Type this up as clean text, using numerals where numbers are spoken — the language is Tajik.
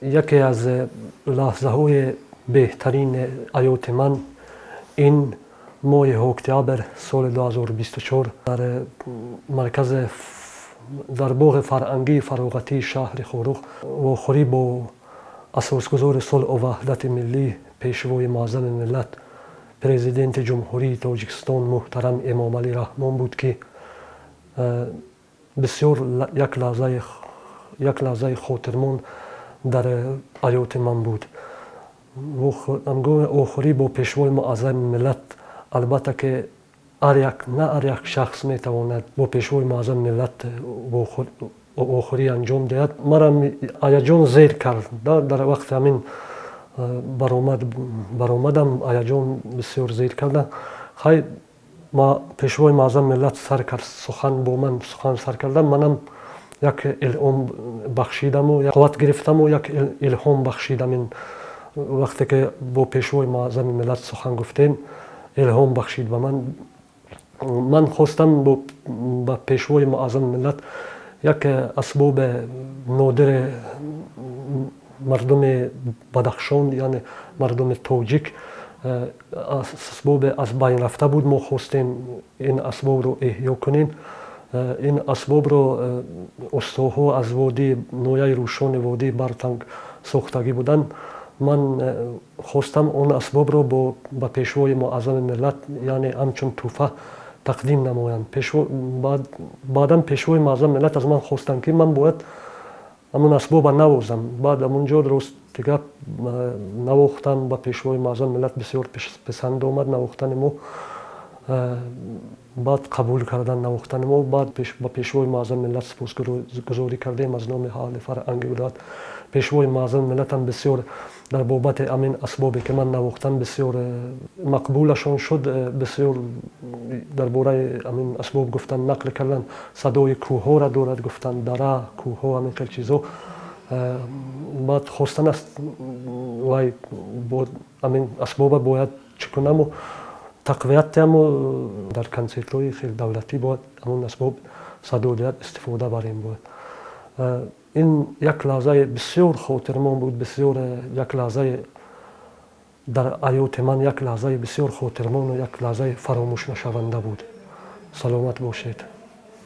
Яке аз лаҳзаҳои беҳтарини ҳаёти ман ин моҳи октябр соли 2024 дар маркази, дар боғи фарҳангии фароғатии шаҳри Хоруғ вохӯрӣ бо асосгузори сулҳу ваҳдати миллӣ, Пешвои муаззами миллат, Президенти Ҷумҳурии Тоҷикистон муҳтарам Эмомалӣ Раҳмон буд, ки бисёр як лаҳзаи хотирмон дар ҳаёти ман буд. Ҳангоми вохӯрӣ бо Пешвои муаззами миллат, албатта ки ҳар як, на ҳар як шахс метавонад бо Пешвои муаззами миллат вохӯрӣ анҷом диҳад. Марам ҳаяҷон зер кард. Дар вақти ҳамин баромадам, ҳаяҷон бисёр зер карда. Хай, Пешвои муаззами миллат сар кард сухан, бо ман сухан сар карда, манам як илҳом бахшидаму қувват гирифтаму як илҳом бахшидам. Ин вақте ки бо Пешвои муаззами миллат сухан гуфтем, илҳом бахшид ба ман. Ман хостам ба Пешвои муаззами миллат як асбоби нодири мардуми Бадахшон, яъне мардуми тоҷик, асбобе аз байн рафта буд. Мо хостем ин асбобро эҳё кунем. Ин асбобро устоҳо аз водии ноҳияи Рӯшони, водии Бартанг сохтагӣ буданд. Ман хостам он асбобро ба Пешвои муаззами миллат, яъне ҳамчун тӯҳфа тақдим намоям. Баъдан Пешвои муаззами миллат аз ман хостанд, ки ман бояд ҳамон асбоба навозам. Баъд ҳамонҷо, рости гап, навохтам. Ба Пешвои муаззами миллат бисёр писанд омад навохтани мо. Баъд қабул кардан навохтани мо. Баъд ба Пешвои муаззами миллат сипосгузорӣ кардем аз номи аҳли фарҳанги вилоят. Пешвои муаззами миллатам бисёр дар бобати ҳамин асбобе, ки ман навохтам, бисёр мақбулашон шуд. Бисёр дар бораи ҳамин асбоб гуфтан, нақл кардан, садои кӯҳҳоро дорад, гуфтан, дара, кӯҳҳо, ҳамин хел чизҳо. Баъд хостан аст вай ҳамин асбоба бояд чӣ кунаму тақвият диҳаму дар консертҳои хел давлатӣ бояд ҳамон асбоб садо диҳад, истифода барем бояд. Ин як лаҳзаи бисёр хотирмон буд, бисёр як лаҳзаи дар ҳаёти ман як лаҳзаи бисёр хотирмону як лаҳзаи фаромӯшнашаванда буд. Саломат бошед.